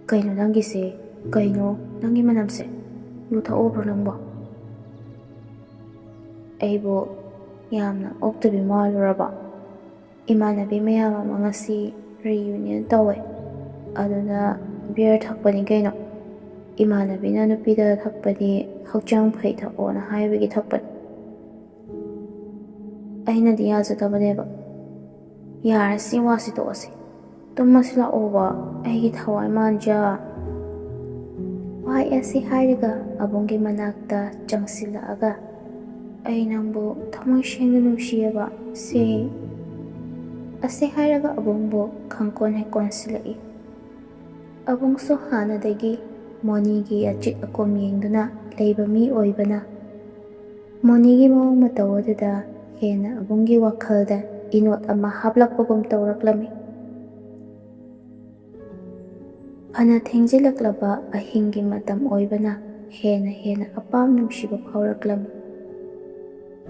"ꯀꯩꯅꯣ ꯅꯪꯒꯤꯁꯦ? ꯀꯩꯅꯣ ꯅꯪꯒꯤ ꯃꯅꯝꯁꯦ? ꯌꯨ ꯊꯛꯎꯕ꯭ꯔꯣ ꯅꯪꯕꯣ?" "ꯑꯩꯕꯨ ꯌꯥꯝꯅ ꯑꯣꯛꯇꯕꯤ ꯃꯥꯜꯂꯨꯔꯕ? ꯏꯃꯥꯟꯅꯕꯤ ꯃꯌꯥꯝ ꯑꯃ ꯉꯁꯤ ꯔꯤꯌꯨꯅꯤꯌꯟ ꯇꯧꯋꯦ, ꯑꯗꯨꯗ ꯕꯤꯌꯔ ꯊꯛꯄꯅꯤ ꯀꯩꯅꯣ꯫ ꯏꯃꯥꯟꯅꯕꯤꯅ ꯅꯨꯄꯤꯗ ꯊꯛꯄꯗꯤ ꯍꯛꯆꯥꯡ ꯐꯩ ꯊꯛꯑꯣꯅ ꯍꯥꯏꯕꯒꯤ ꯊꯛꯄꯅꯤ꯫ ꯑꯩꯅꯗꯤ ꯌꯥꯖꯗꯕꯅꯦꯕ꯫ ꯌꯥꯔꯦ, ꯁꯤ ꯋꯥꯁꯤ ꯇꯣꯛꯑꯁꯤ꯫ ꯇꯨꯝꯃꯁꯤ ꯂꯥꯛꯑꯣꯕ, ꯑꯩꯒꯤ ꯊꯋꯥꯏ ꯃꯥꯟꯖ꯫" ꯋꯥꯍꯩ ꯑꯁꯤ ꯍꯥꯏꯔꯒ ꯑꯕꯨꯡꯒꯤ ꯃꯅꯥꯛꯇ ꯆꯪꯁꯤꯜꯂꯛꯑꯒ, "ꯑꯩ ꯅꯪꯕꯨ ꯊꯃꯣꯏ ꯁꯦꯡꯅ ꯅꯨꯡꯁꯤꯌꯦꯕ, ꯁꯤ꯫" ꯑꯁꯤ ꯍꯥꯏꯔꯒ ꯑꯕꯨꯡꯕꯨ ꯈꯪꯀꯣꯟ ꯍꯦꯛ ꯀꯣꯟꯁꯤꯜꯂꯛꯏ꯫ ꯑꯕꯨꯡꯁꯨ ꯍꯥꯟꯅꯗꯒꯤ ꯃꯣꯅꯤꯒꯤ ꯑꯆꯤꯠ ꯑꯀꯣꯝ ꯌꯦꯡꯗꯨꯅ ꯂꯩꯕ ꯃꯤ ꯑꯣꯏꯕꯅ, ꯃꯣꯅꯤꯒꯤ ꯃꯑꯣꯡ ꯃꯇꯧ ꯑꯗꯨꯗ ꯍꯦꯟꯅ ꯑꯕꯨꯡꯒꯤ ꯋꯥꯈꯜꯗ ꯏꯅꯣꯠ ꯑꯃ ꯍꯥꯞꯂꯛꯄꯒꯨꯝ ꯇꯧꯔꯛꯂꯝꯃꯤ꯫ ꯐꯅ ꯊꯦꯡꯖꯤꯜꯂꯛꯂꯕ ꯑꯍꯤꯡꯒꯤ ꯃꯇꯝ ꯑꯣꯏꯕꯅ, ꯍꯦꯟꯅ ꯍꯦꯟꯅ ꯑꯄꯥꯝ ꯅꯨꯡꯁꯤꯕ ꯐꯥꯎꯔꯛꯂꯝꯃꯤ꯫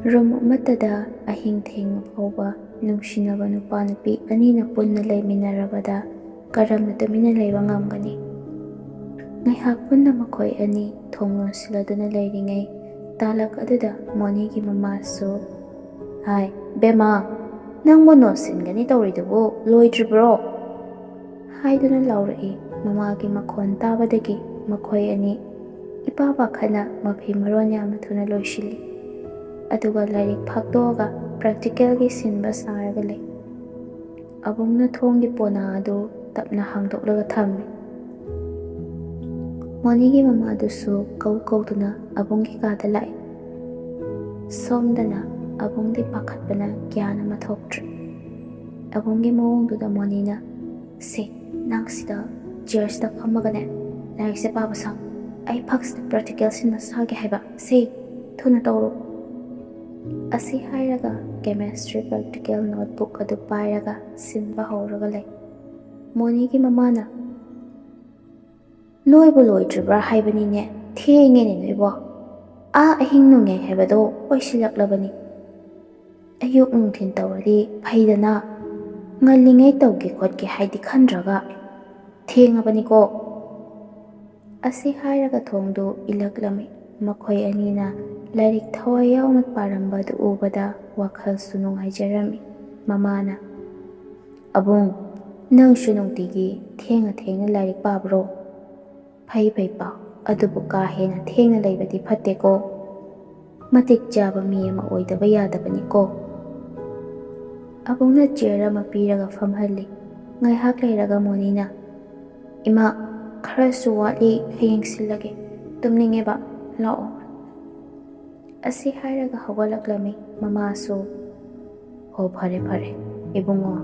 ꯔꯨꯝ ꯑꯃꯠꯇꯗ ꯑꯍꯤꯡ ꯊꯦꯡꯅ ꯐꯥꯎꯕ ꯅꯨꯡꯁꯤꯅꯕ ꯅꯨꯄꯥ ꯅꯨꯄꯤ ꯑꯅꯤꯅ ꯄꯨꯟꯅ ꯂꯩꯃꯤꯟꯅꯔꯕꯗ ꯀꯔꯝꯅ ꯇꯨꯃꯤꯟꯅ ꯂꯩꯕ ꯉꯝꯒꯅꯤ? ꯉꯥꯏꯍꯥꯛ ꯄꯨꯟꯅ ꯃꯈꯣꯏ ꯑꯅꯤ ꯊꯣꯡ ꯂꯣꯟꯁꯤꯜꯂꯗꯨꯅ ꯂꯩꯔꯤꯉꯩ, ꯇꯥꯂꯛ ꯑꯗꯨꯗ ꯃꯣꯅꯤꯒꯤ ꯃꯃꯥꯁꯨ, "ꯍꯥꯏ, ꯕꯦꯝꯃ, ꯅꯪꯕꯨ ꯅꯣꯠ ꯁꯤꯟꯒꯅꯤ ꯇꯧꯔꯤꯗꯨꯕꯨ ꯂꯣꯏꯗ꯭ꯔꯤꯕ꯭ꯔꯣ?" ꯍꯥꯏꯗꯨꯅ ꯂꯥꯎꯔꯛꯏ꯫ ꯃꯃꯥꯒꯤ ꯃꯈꯣꯟ ꯇꯥꯕꯗꯒꯤ ꯃꯈꯣꯏ ꯑꯅꯤ ꯏꯄꯥ ꯄꯥꯈꯠꯅ ꯃꯐꯤ ꯃꯔꯣꯟ ꯌꯥꯝꯅ ꯊꯨꯅ ꯂꯣꯏꯁꯤꯜꯂꯤ꯫ ꯑꯗꯨꯒ ꯂꯥꯏꯔꯤꯛ ꯐꯥꯛꯇꯣꯛꯑꯒ ꯄ꯭ꯔꯦꯛꯇꯤꯀꯦꯜꯒꯤ ꯁꯤꯟꯕ ꯁꯥꯔꯒ ꯂꯩ꯫ ꯑꯕꯨꯡꯅ ꯊꯣꯡꯒꯤ ꯄꯣꯅꯥ ꯑꯗꯨ ꯇꯞꯅ ꯍꯥꯡꯗꯣꯛꯂꯒ ꯊꯝꯃꯤ꯫ ꯃꯣꯅꯤꯒꯤ ꯃꯃꯥꯗꯨꯁꯨ ꯀꯧ ꯀꯧꯗꯨꯅ ꯑꯕꯨꯡꯒꯤ ꯀꯥꯗ ꯂꯥꯛꯏ꯫ ꯁꯣꯝꯗꯅ ꯑꯕꯨꯡꯗꯤ ꯄꯥꯈꯠꯄꯅ ꯒ꯭ꯌꯥꯟ ꯑꯃ ꯊꯣꯛꯇ꯭ꯔꯦ꯫ ꯑꯕꯨꯡꯒꯤ ꯃꯑꯣꯡꯗꯨꯗ ꯃꯣꯅꯤꯅ, "ꯁꯦ, ꯅꯪ ꯁꯤꯗ ꯆꯤꯌꯔꯁꯤꯗ ꯐꯝꯃꯒꯅꯦ, ꯂꯥꯏꯔꯤꯛꯁꯦ ꯄꯥꯕ ꯁꯥꯎ꯫ ꯑꯩ ꯐꯛꯁꯤꯗ ꯄ꯭ꯔꯦꯛꯇꯤꯀꯦꯜ ꯁꯤꯟꯕ ꯁꯥꯒꯦ ꯍꯥꯏꯕ꯫ ꯁꯦ, ꯊꯨꯅ ꯇꯧꯔꯣ꯫" ꯑꯁꯤ ꯍꯥꯏꯔꯒ ꯀꯦꯃꯦꯁꯇ꯭ꯔꯤ ꯄ꯭ꯔꯦꯛꯇꯤꯀꯦꯜ ꯅꯣꯠꯕꯨꯛ ꯑꯗꯨ ꯄꯥꯏꯔꯒ ꯁꯤꯟꯕ ꯍꯧꯔꯒ ꯂꯩ꯫ ꯃꯣꯅꯤꯒꯤ ꯃꯃꯥꯅ, "ꯂꯣꯏꯕꯨ ꯂꯣꯏꯗ꯭ꯔꯤꯕ꯭ꯔꯥ ꯍꯥꯏꯕꯅꯤꯅꯦ, ꯊꯦꯡꯉꯦꯅꯦ ꯅꯣꯏꯕꯣ꯫ ꯑꯥ ꯑꯍꯤꯡ ꯅꯣꯡꯌꯥꯏ ꯍꯥꯏꯕꯗꯣ ꯑꯣꯏꯁꯤꯜꯂꯛꯂꯕꯅꯤ꯫ ꯑꯌꯨꯛ ꯅꯨꯡꯊꯤꯜ ꯇꯧꯔꯗꯤ ꯐꯩꯗꯅ, ꯉꯜꯂꯤꯉꯩ ꯇꯧꯒꯦ ꯈꯣꯠꯀꯦ ꯍꯥꯏꯗꯤ ꯈꯟꯗ꯭ꯔꯒ, ꯊꯦꯡꯉꯕꯅꯤꯀꯣ꯫" ꯑꯁꯤ ꯍꯥꯏꯔꯒ ꯊꯣꯡꯗꯨ ꯏꯜꯂꯛꯂꯝꯃꯤ꯫ ꯃꯈꯣꯏ ꯑꯅꯤꯅ ꯂꯥꯏꯔꯤꯛ ꯊꯋꯥꯏ ꯌꯥꯎꯅ ꯄꯥꯔꯝꯕ ꯑꯗꯨ ꯎꯕꯗ ꯋꯥꯈꯜꯁꯨ ꯅꯨꯡꯉꯥꯏꯖꯔꯝꯃꯤ꯫ ꯃꯃꯥꯅ, "ꯑꯕꯨꯡ, ꯅꯪꯁꯨ ꯅꯨꯡꯇꯤꯒꯤ ꯊꯦꯡꯅ ꯊꯦꯡꯅ ꯂꯥꯏꯔꯤꯛ ꯄꯥꯕ꯭ꯔꯣ? ꯐꯩ ꯐꯩ ꯄꯥꯎ, ꯑꯗꯨꯕꯨ ꯀꯥ ꯍꯦꯟꯅ ꯊꯦꯡꯅ ꯂꯩꯕꯗꯤ ꯐꯠꯇꯦꯀꯣ꯫ ꯃꯇꯤꯛ ꯆꯥꯕ ꯃꯤ ꯑꯃ ꯑꯣꯏꯗꯕ ꯌꯥꯗꯕꯅꯤꯀꯣ꯫" ꯑꯕꯨꯡꯅ ꯆꯤꯌꯔ ꯑꯃ ꯄꯤꯔꯒ ꯐꯝꯍꯜꯂꯤ꯫ ꯉꯥꯏꯍꯥꯛ ꯂꯩꯔꯒ ꯃꯣꯅꯤꯅ, "ꯏꯃꯥ, ꯈꯔꯁꯨ ꯋꯥꯠꯂꯤ, ꯍꯌꯦꯡ ꯁꯤꯜꯂꯒꯦ꯫ ꯇꯨꯝꯅꯤꯡꯉꯦꯕ, ꯂꯥꯛꯑꯣ꯫" ꯑꯁꯤ ꯍꯥꯏꯔꯒ ꯍꯧꯒꯠꯂꯛꯂꯝꯃꯤ꯫ ꯃꯃꯥꯁꯨ, "ꯍꯣ, ꯐꯔꯦ ꯐꯔꯦ, ꯏꯕꯨꯡꯉꯣ,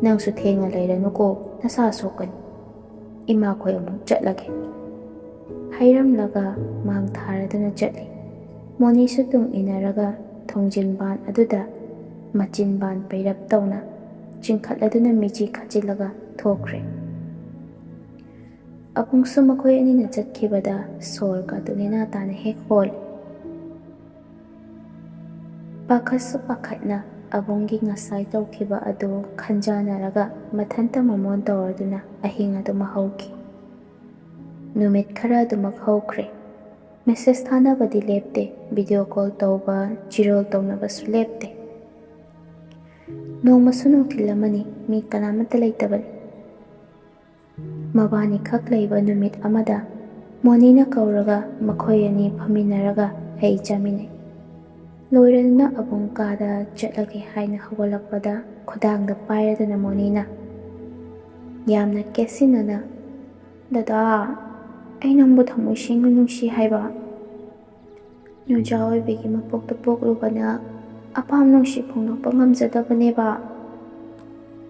ꯅꯪꯁꯨ ꯊꯦꯡꯅ ꯂꯩꯔꯅꯨꯀꯣ, ꯅꯁꯥ ꯁꯣꯛꯀꯅꯤ꯫ ꯏꯃꯥꯈꯣꯏ ꯑꯃꯨꯛ ꯆꯠꯂꯒꯦ꯫" ꯍꯥꯏꯔꯝꯂꯒ ꯃꯥꯡ ꯊꯥꯔꯗꯨꯅ ꯆꯠꯂꯤ꯫ ꯃꯣꯅꯤꯁꯨ ꯇꯨꯡ ꯏꯟꯅꯔꯒ ꯊꯣꯡꯖꯤꯟꯕꯥꯟ ꯑꯗꯨꯗ ꯃꯆꯤꯟꯕꯥꯟ ꯄꯩꯔꯞ ꯇꯧꯅ ꯆꯤꯡꯈꯠꯂꯗꯨꯅ ꯃꯤꯆꯤ ꯈꯠꯆꯤꯜꯂꯒ ꯊꯣꯛꯈ꯭ꯔꯦ꯫ ꯑꯕꯨꯡꯁꯨ ꯃꯈꯣꯏ ꯑꯅꯤꯅ ꯆꯠꯈꯤꯕꯗ ꯁꯣꯔꯒ ꯑꯗꯨ ꯅꯦꯅꯥ ꯇꯥꯅ ꯍꯦꯛ ꯍꯣꯜꯂꯤ꯫ ꯄꯥꯈꯠꯁꯨ ꯄꯥꯈꯠꯅ ꯑꯕꯨꯡꯒꯤ ꯉꯁꯥꯏ ꯇꯧꯈꯤꯕ ꯑꯗꯨ ꯈꯟꯖꯥꯟꯅꯔꯒ ꯃꯊꯟꯇ ꯃꯃꯣꯟ ꯇꯧꯔꯗꯨꯅ ꯑꯍꯤꯡ ꯑꯗꯨꯃ ꯍꯧꯈꯤ꯫ ꯅꯨꯃꯤꯠ ꯈꯔ ꯑꯗꯨꯃꯛ ꯍꯧꯈ꯭ꯔꯦ꯫ ꯃꯦꯁꯦꯖ ꯊꯥꯅꯕꯗꯤ ꯂꯦꯞꯇꯦ, ꯚꯤꯗꯤꯑꯣ ꯀꯣꯜ ꯇꯧꯕ, ꯆꯤꯔꯣꯜ ꯇꯧꯅꯕꯁꯨ ꯂꯦꯞꯇꯦ꯫ ꯅꯣꯡꯃꯁꯨ ꯅꯨꯡꯊꯤꯜ ꯑꯃꯅꯤ, ꯃꯤ ꯀꯅꯥꯃꯠꯇ ꯂꯩꯇꯕꯅꯤ꯫ ꯃꯕꯥꯅꯤꯈꯛ ꯂꯩꯕ ꯅꯨꯃꯤꯠ ꯑꯃꯗ ꯃꯣꯅꯤꯅ ꯀꯧꯔꯒ ꯃꯈꯣꯏ ꯑꯅꯤ ꯐꯝꯃꯤꯟꯅꯔꯒ ꯍꯩ ꯆꯥꯃꯤꯟꯅꯩ꯫ ꯂꯣꯏꯔꯗꯨꯅ ꯑꯕꯨꯡ ꯀꯥꯗ ꯆꯠꯂꯒꯦ ꯍꯥꯏꯅ ꯍꯧꯒꯠꯂꯛꯄꯗ ꯈꯨꯗꯥꯡꯗ ꯄꯥꯏꯔꯗꯨꯅ ꯃꯣꯅꯤꯅ ꯌꯥꯝꯅ ꯀꯦꯠꯁꯤꯟꯅꯅ, "ꯗꯗꯥ, ꯑꯩ ꯅꯪꯕꯨ ꯊꯃꯣꯏ ꯁꯦꯡꯅ ꯅꯨꯡꯁꯤ ꯍꯥꯏꯕ꯫ ꯅꯨꯡꯖꯥ ꯑꯣꯏꯕꯤꯒꯤ ꯃꯄꯣꯛꯇ ꯄꯣꯛꯂꯨꯕꯅ ꯑꯄꯥꯝ ꯅꯨꯡꯁꯤ ꯐꯣꯡꯗꯣꯛꯄ ꯉꯝꯖꯗꯕꯅꯦꯕ꯫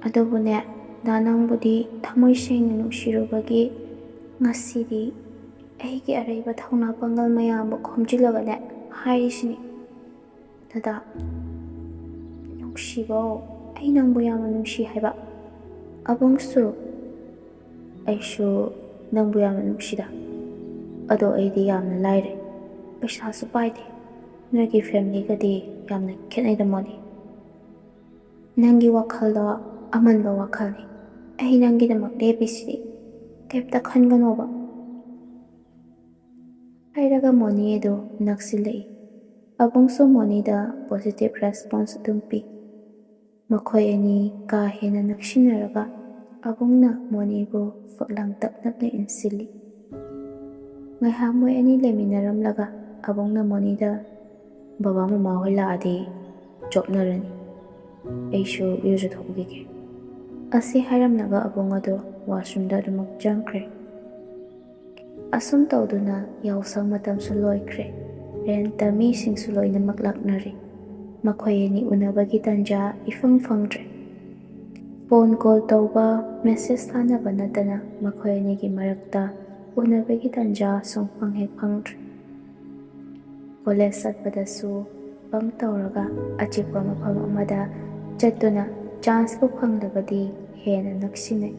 ꯑꯗꯨꯕꯨꯅꯦ, ꯗꯥ ꯅꯪꯕꯨꯗꯤ ꯊꯃꯣꯏ ꯁꯦꯡꯅ ꯅꯨꯡꯁꯤꯔꯨꯕꯒꯤ ꯉꯁꯤꯗꯤ ꯑꯩꯒꯤ ꯑꯔꯩꯕ ꯊꯧꯅꯥ ꯄꯥꯡꯒꯜ ꯃꯌꯥꯝꯕꯨ ꯈꯣꯝꯖꯤꯜꯂꯒꯅꯦ ꯍꯥꯏꯔꯤꯁꯤꯅꯤ꯫ ꯗꯗꯥ, ꯅꯨꯡꯁꯤꯕꯧ, ꯑꯩ ꯅꯪꯕꯨ ꯌꯥꯝꯅ ꯅꯨꯡꯁꯤ ꯍꯥꯏꯕ꯫" ꯑꯕꯨꯡꯁꯨ, "ꯑꯩꯁꯨ ꯅꯪꯕꯨ ꯌꯥꯝꯅ ꯅꯨꯡꯁꯤꯗ꯫ ꯑꯗꯣ ꯑꯩꯗꯤ ꯌꯥꯝꯅ ꯂꯥꯏꯔꯦ, ꯄꯩꯁꯥꯁꯨ ꯄꯥꯏꯗꯦ꯫ ꯅꯣꯏꯒꯤ ꯐꯦꯃꯤꯂꯤꯒꯗꯤ ꯌꯥꯝꯅ ꯈꯦꯠꯅꯩꯗ ꯃꯣꯅꯤ꯫ ꯅꯪꯒꯤ ꯋꯥꯈꯜꯗꯣ ꯑꯃꯟꯕ ꯋꯥꯈꯜꯅꯤ꯫ ꯑꯩ ꯅꯪꯒꯤꯗꯃꯛ ꯂꯦꯞꯄꯤꯁꯤꯗꯤ꯫ ꯀꯩꯝꯇ ꯈꯟꯒꯅꯣꯕ꯫" ꯍꯥꯏꯔꯒ ꯃꯣꯅꯤ ꯑꯗꯨ ꯅꯛꯁꯤꯜꯂꯛꯏ꯫ ꯑꯕꯨꯡꯁꯨ ꯃꯣꯅꯤꯗ ꯄꯣꯖꯤꯇꯤꯚ ꯔꯦꯁꯄꯣꯟꯁ ꯑꯗꯨꯝ ꯄꯤ꯫ ꯃꯈꯣꯏ ꯑꯅꯤ ꯀꯥ ꯍꯦꯟꯅ ꯅꯛꯁꯤꯟꯅꯔꯒ ꯑꯕꯨꯡꯅ ꯃꯣꯅꯤꯕꯨ ꯐꯛꯂꯥꯡ ꯇꯞꯅꯞꯅ ꯏꯟꯁꯤꯜꯂꯤ꯫ ꯉꯥꯏꯍꯥꯛ ꯃꯣꯏ ꯑꯅꯤ ꯂꯩꯃꯤꯟꯅꯔꯝꯂꯒ ꯑꯕꯨꯡꯅ ꯃꯣꯅꯤꯗ, "ꯕꯕꯥ ꯃꯃꯥ ꯍꯣꯏ ꯂꯥꯛꯑꯗꯤ ꯆꯣꯞꯅꯔꯅꯤ꯫ ꯑꯩꯁꯨ ꯏꯔꯨꯖꯊꯣꯛꯎꯈꯤꯒꯦ꯫" ꯑꯁꯤ ꯍꯥꯏꯔꯝꯂꯒ ꯑꯕꯨꯡ ꯑꯗꯨ ꯋꯥꯁꯔꯨꯝꯗ ꯑꯗꯨꯃꯛ ꯆꯪꯈ꯭ꯔꯦ꯫ ꯑꯁꯨꯝ ꯇꯧꯗꯨꯅ ꯌꯥꯎꯁꯪ ꯃꯇꯝꯁꯨ ꯂꯣꯏꯈ꯭ꯔꯦ꯫ ꯔꯦꯟꯠꯇ ꯃꯤꯁꯤꯡꯁꯨ ꯂꯣꯏꯅꯃꯛ ꯂꯥꯛꯅꯔꯦ꯫ ꯃꯈꯣꯏ ꯑꯅꯤ ꯎꯅꯕꯒꯤ ꯇꯥꯟꯖꯥ ꯏꯐꯪ ꯐꯪꯗ꯭ꯔꯦ꯫ ꯐꯣꯟ ꯀꯣꯜ ꯇꯧꯕ, ꯃꯦꯁꯦꯖ ꯊꯥꯅꯕ ꯅꯠꯇꯅ ꯃꯈꯣꯏ ꯑꯅꯤꯒꯤ ꯃꯔꯛꯇ ꯎꯅꯕꯒꯤ ꯇꯥꯟꯖꯥ ꯁꯨꯡꯐꯪ ꯍꯦꯛ ꯐꯪꯗ꯭ꯔꯦ꯫ ꯀꯣꯂꯦꯖ ꯆꯠꯄꯗꯁꯨ ꯕꯪ ꯇꯧꯔꯒ ꯑꯆꯤꯛꯄ ꯃꯐꯝ ꯑꯃꯗ ꯆꯠꯇꯨꯅ ꯆꯥꯟꯁꯄꯨ ꯐꯪꯂꯕꯗꯤ ꯍꯦꯟꯅ ꯅꯛꯁꯤꯟꯅꯩ꯫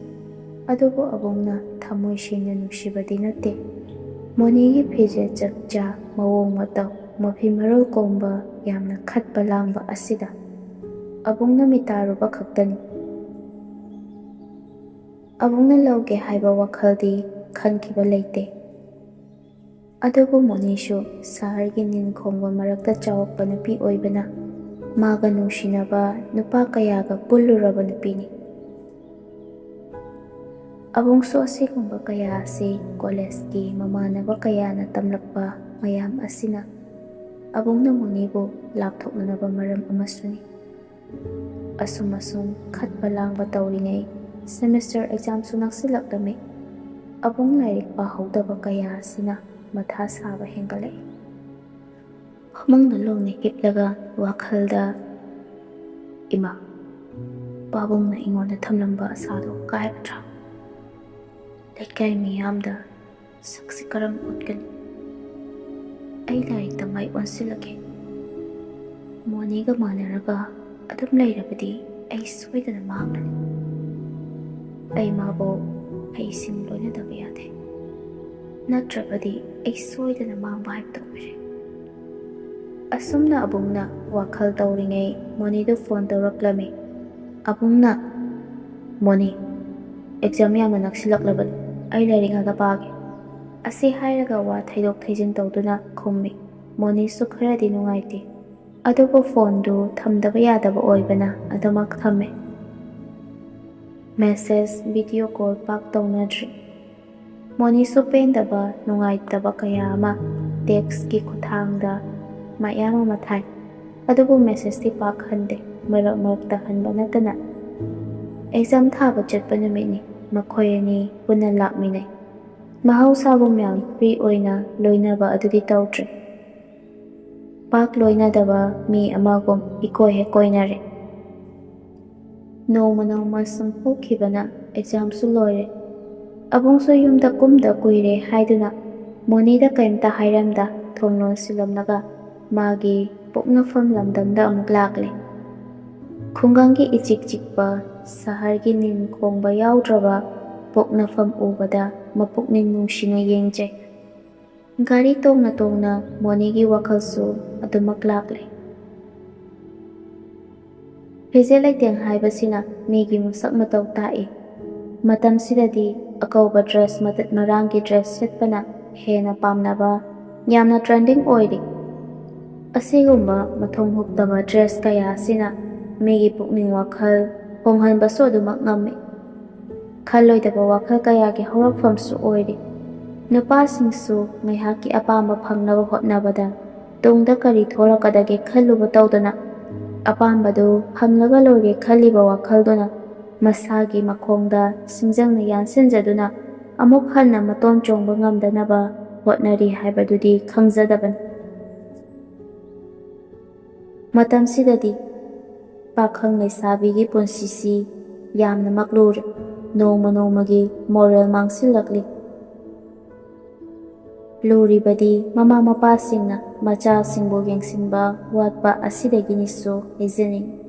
ꯑꯗꯨꯕꯨ ꯑꯕꯨꯡꯅ ꯊꯃꯣꯏ ꯁꯦꯡꯅ ꯅꯨꯡꯁꯤꯕꯗꯤ ꯅꯠꯇꯦ꯫ ꯃꯣꯅꯤꯒꯤ ꯐꯤꯖꯦꯠ ꯆꯛꯆꯥ, ꯃꯑꯣꯡ ꯃꯇꯧ, ꯃꯐꯤ ꯃꯔꯣꯜ ꯀꯣꯝꯕ, ꯌꯥꯝꯅ ꯈꯠꯄ ꯂꯥꯡꯕ ꯑꯁꯤꯗ ꯑꯕꯨꯡꯅ ꯃꯤꯇꯥꯔꯨꯕ ꯈꯛꯇꯅꯤ꯫ ꯑꯕꯨꯡꯅ ꯂꯧꯒꯦ ꯍꯥꯏꯕ ꯋꯥꯈꯜꯗꯤ ꯈꯟꯈꯤꯕ ꯂꯩꯇꯦ꯫ ꯑꯗꯨꯕꯨ ꯃꯣꯅꯤꯁꯨ ꯁꯍꯔꯒꯤ ꯅꯤꯟ ꯈꯣꯡꯕ ꯃꯔꯛꯇ ꯆꯥꯎꯔꯛꯄ ꯅꯨꯄꯤ ꯑꯣꯏꯕꯅ, ꯃꯥꯒ ꯅꯨꯡꯁꯤꯅꯕ ꯅꯨꯄꯥ ꯀꯌꯥꯒ ꯄꯨꯜꯂꯨꯔꯕ ꯅꯨꯄꯤꯅꯤ꯫ ꯑꯕꯨꯡꯁꯨ ꯑꯁꯤꯒꯨꯝꯕ ꯀꯌꯥ ꯑꯁꯤ ꯀꯣꯂꯦꯖꯀꯤ ꯃꯃꯥꯟꯅꯕ ꯀꯌꯥꯅ ꯇꯝꯂꯛꯄ ꯃꯌꯥꯝ ꯑꯁꯤꯅ ꯑꯕꯨꯡꯅ ꯃꯣꯅꯤꯕꯨ ꯂꯥꯞꯊꯣꯛꯅꯅꯕ ꯃꯔꯝ ꯑꯃꯁꯨꯅꯤ꯫ ꯑꯁꯨꯝ ꯑꯁꯨꯝ ꯈꯠꯄ ꯂꯥꯡꯕ ꯇꯧꯔꯤꯉꯩ ꯁꯦꯃꯤꯁꯇꯔ ꯑꯦꯛꯖꯥꯝꯁꯨ ꯅꯛꯁꯤꯜꯂꯛꯂꯝꯃꯤ꯫ ꯑꯕꯨꯡ ꯂꯥꯏꯔꯤꯛ ꯄꯥꯍꯧꯗꯕ ꯀꯌꯥ ꯑꯁꯤꯅ ꯃꯊꯥ ꯁꯥꯕ ꯍꯦꯟꯒꯠꯂꯛꯏ꯫ ꯐꯃꯨꯡꯗ ꯂꯣꯡꯅ ꯍꯤꯞꯂꯒ ꯋꯥꯈꯜꯗ, "ꯏꯃꯥ, ꯄꯥꯕꯨꯡꯅ ꯑꯩꯉꯣꯟꯗ ꯊꯝꯂꯝꯕ ꯑꯁꯥꯗꯣ ꯀꯥꯏꯔꯗ꯭ꯔꯥ? ꯂꯩꯀꯥꯏ ꯃꯤꯌꯥꯝꯗ ꯁꯛꯁꯤ ꯀꯔꯝ ꯎꯠꯀꯅꯤ? ꯑꯩ ꯂꯥꯏꯔꯤꯛꯇ ꯃꯥꯏ ꯑꯣꯟꯁꯤꯜꯂꯒꯦ꯫ ꯃꯣꯅꯤꯒ ꯃꯥꯟꯅꯔꯒ ꯑꯗꯨꯝ ꯂꯩꯔꯕꯗꯤ ꯑꯩ ꯁꯣꯏꯗꯅ ꯃꯥꯡꯂꯅꯤ꯫ ꯑꯩ ꯃꯥꯕꯨ ꯍꯩꯁꯤꯡ ꯂꯣꯏꯅꯗꯕ ꯌꯥꯗꯦ, ꯅꯠꯇ꯭ꯔꯕꯗꯤ ꯑꯩ ꯁꯣꯏꯗꯅ ꯃꯥꯡꯕ ꯍꯥꯏꯕꯗꯨ ꯑꯣꯏꯔꯦ"꯫ ꯑꯁꯨꯝꯅ ꯑꯕꯨꯡꯅ ꯋꯥꯈꯜ ꯇꯧꯔꯤꯉꯩ ꯃꯣꯅꯤꯗꯨ ꯐꯣꯟ ꯇꯧꯔꯛꯂꯝꯃꯤ꯫ ꯑꯕꯨꯡꯅ, "ꯃꯣꯅꯤ, ꯑꯦꯛꯖꯥꯝ ꯌꯥꯝꯅ ꯅꯛꯁꯤꯜꯂꯛꯂꯕꯅꯤ, ꯑꯩ ꯂꯥꯏꯔꯤꯛ ꯉꯥꯛꯇ ꯄꯥꯒꯦ" ꯑꯁꯤ ꯍꯥꯏꯔꯒ ꯋꯥ ꯊꯩꯗꯣꯛ ꯊꯩꯖꯤꯟ ꯇꯧꯗꯨꯅ ꯈꯨꯝꯃꯤ꯫ ꯃꯣꯅꯤꯁꯨ ꯈꯔꯗꯤ ꯅꯨꯡꯉꯥꯏꯇꯦ, ꯑꯗꯨꯕꯨ ꯐꯣꯟꯗꯨ ꯊꯝꯗꯕ ꯌꯥꯗꯕ ꯑꯣꯏꯕꯅ ꯑꯗꯨꯃꯛ ꯊꯝꯃꯦ꯫ ꯃꯦꯁꯦꯖ, ꯚꯤꯗꯤꯑꯣ ꯀꯣꯜ ꯄꯥꯛ ꯇꯧꯅꯗ꯭ꯔꯤ꯫ ꯃꯣꯅꯤꯁꯨ ꯄꯦꯟꯗꯕ, ꯅꯨꯡꯉꯥꯏꯇꯕ ꯀꯌꯥ ꯑꯃ ꯇꯦꯛꯁꯀꯤ ꯈꯨꯠꯊꯥꯡꯗ ꯃꯌꯥꯝ ꯑꯃ ꯊꯥꯏ, ꯑꯗꯨꯕꯨ ꯃꯦꯁꯦꯖꯇꯤ ꯄꯥꯛ ꯍꯟꯗꯦ, ꯃꯔꯛ ꯃꯔꯛꯇ ꯍꯟꯕ ꯅꯠꯇꯅ꯫ ꯑꯦꯛꯖꯥꯝ ꯊꯥꯕ ꯆꯠꯄ ꯅꯨꯃꯤꯠꯅꯤ꯫ ꯃꯈꯣꯏ ꯑꯅꯤ ꯄꯨꯟꯅ ꯂꯥꯛꯃꯤꯟꯅꯩ꯫ ꯃꯍꯧꯁꯥꯒꯨꯝ ꯌꯥꯝ ꯐ꯭ꯔꯤ ꯑꯣꯏꯅ ꯂꯣꯏꯅꯕ ꯑꯗꯨꯗꯤ ꯇꯧꯗ꯭ꯔꯦ꯫ ꯄꯥꯛ ꯂꯣꯏꯅꯗꯕ ꯃꯤ ꯑꯃꯒꯨꯝ ꯏꯀꯣꯏ ꯍꯦꯛ ꯀꯣꯏꯅꯔꯦ꯫ ꯅꯣꯡꯃ ꯅꯣꯡꯃ ꯁꯨꯝ ꯍꯧꯈꯤꯕꯅ ꯑꯦꯛꯖꯥꯝꯁꯨ ꯂꯣꯏꯔꯦ꯫ ꯑꯕꯨꯡꯁꯨ ꯌꯨꯝꯗ ꯀꯨꯝꯗ ꯀꯨꯏꯔꯦ ꯍꯥꯏꯗꯨꯅ ꯃꯣꯅꯤꯗ ꯀꯔꯤꯝꯇ ꯍꯥꯏꯔꯝꯗ ꯊꯣꯡ ꯂꯣꯟꯁꯤꯜꯂꯝꯂꯒ ꯃꯥꯒꯤ ꯄꯣꯛꯅꯐꯝ ꯂꯝꯗꯝꯗ ꯑꯃꯨꯛ ꯂꯥꯛꯂꯦ꯫ ꯈꯨꯡꯒꯪꯒꯤ ꯏꯆꯤꯛ ꯆꯤꯛꯄ ꯁꯍꯔꯒꯤ ꯅꯤꯟ ꯈꯣꯡꯕ ꯌꯥꯎꯗ꯭ꯔꯕ ꯄꯣꯛꯅꯐꯝ ꯎꯕꯗ ꯃꯄꯨꯛꯅꯤꯡ ꯅꯨꯡꯁꯤꯅ ꯌꯦꯡꯖꯩ꯫ ꯒꯥꯔꯤ ꯇꯣꯡꯅ ꯇꯣꯡꯅ ꯃꯣꯅꯤꯒꯤ ꯋꯥꯈꯜꯁꯨ ꯑꯗꯨꯃꯛ ꯂꯥꯛꯂꯦ꯫ ꯐꯤꯖꯦꯠ ꯂꯩꯇꯦꯡ ꯍꯥꯏꯕꯁꯤꯅ ꯃꯤꯒꯤ ꯃꯁꯛ ꯃꯇꯧ ꯇꯥꯛꯏ꯫ ꯃꯇꯝꯁꯤꯗꯗꯤ ꯑꯀꯧꯕ ꯗ꯭ꯔꯦꯁ, ꯃꯇꯠ ꯃꯔꯥꯡꯒꯤ ꯗ꯭ꯔꯦꯁ ꯁꯦꯠꯄꯅ ꯍꯦꯟꯅ ꯄꯥꯝꯅꯕ, ꯌꯥꯝꯅ ꯇ꯭ꯔꯦꯟꯗꯤꯡ ꯑꯣꯏꯔꯤ꯫ ꯑꯁꯤꯒꯨꯝꯕ ꯃꯊꯣꯡ ꯍꯨꯛꯇꯕ ꯗ꯭ꯔꯦꯁ ꯀꯌꯥ ꯑꯁꯤꯅ ꯃꯤꯒꯤ ꯄꯨꯛꯅꯤꯡ ꯋꯥꯈꯜ ꯍꯣꯡꯍꯟꯕꯁꯨ ꯑꯗꯨꯃꯛ ꯉꯝꯃꯤ꯫ ꯈꯜꯂꯣꯏꯗꯕ ꯋꯥꯈꯜ ꯀꯌꯥꯒꯤ ꯍꯧꯔꯛꯐꯝꯁꯨ ꯑꯣꯏꯔꯤ꯫ ꯅꯨꯄꯥꯁꯤꯡꯁꯨ ꯉꯥꯏꯍꯥꯛꯀꯤ ꯑꯄꯥꯝꯕ ꯐꯪꯅꯕ ꯍꯣꯠꯅꯕꯗ ꯇꯨꯡꯗ ꯀꯔꯤ ꯊꯣꯛꯂꯛꯀꯗꯒꯦ ꯈꯜꯂꯨꯕ ꯇꯧꯗꯅ, ꯑꯄꯥꯝꯕꯗꯨ ꯐꯪꯂꯒ ꯂꯣꯏꯔꯦ ꯈꯜꯂꯤꯕ ꯋꯥꯈꯜꯗꯨꯅ ꯃꯁꯥꯒꯤ ꯃꯈꯣꯡꯗ ꯁꯤꯡꯖꯪꯅ ꯌꯥꯟꯁꯤꯟꯖꯗꯨꯅ ꯑꯃꯨꯛ ꯍꯟꯅ ꯃꯇꯣꯟ ꯆꯣꯡꯕ ꯉꯝꯗꯅꯕ ꯍꯣꯠꯅꯔꯤ ꯍꯥꯏꯕꯗꯨꯗꯤ ꯈꯪꯖꯗꯕꯅꯤ꯫ ꯃꯇꯝꯁꯤꯗꯗꯤ ꯄꯥꯈꯪ ꯂꯩꯁꯥꯕꯤꯒꯤ ꯄꯨꯟꯁꯤꯁꯤ ꯌꯥꯝꯅꯃꯛ ꯂꯨꯔꯦ꯫ ꯅꯣꯡꯃ ꯅꯣꯡꯃꯒꯤ ꯃꯣꯔꯦꯜ ꯃꯥꯡꯁꯤꯜꯂꯛꯂꯤ꯫ ꯂꯨꯔꯤꯕꯗꯤ ꯃꯃꯥ ꯃꯄꯥꯁꯤꯡꯅ ꯃꯆꯥꯁꯤꯡꯕꯨ ꯌꯦꯡꯁꯤꯟꯕ ꯋꯥꯠꯄ ꯑꯁꯤꯗꯒꯤꯅꯤꯁꯨ ꯍꯥꯏꯖꯅꯤꯡꯏ꯫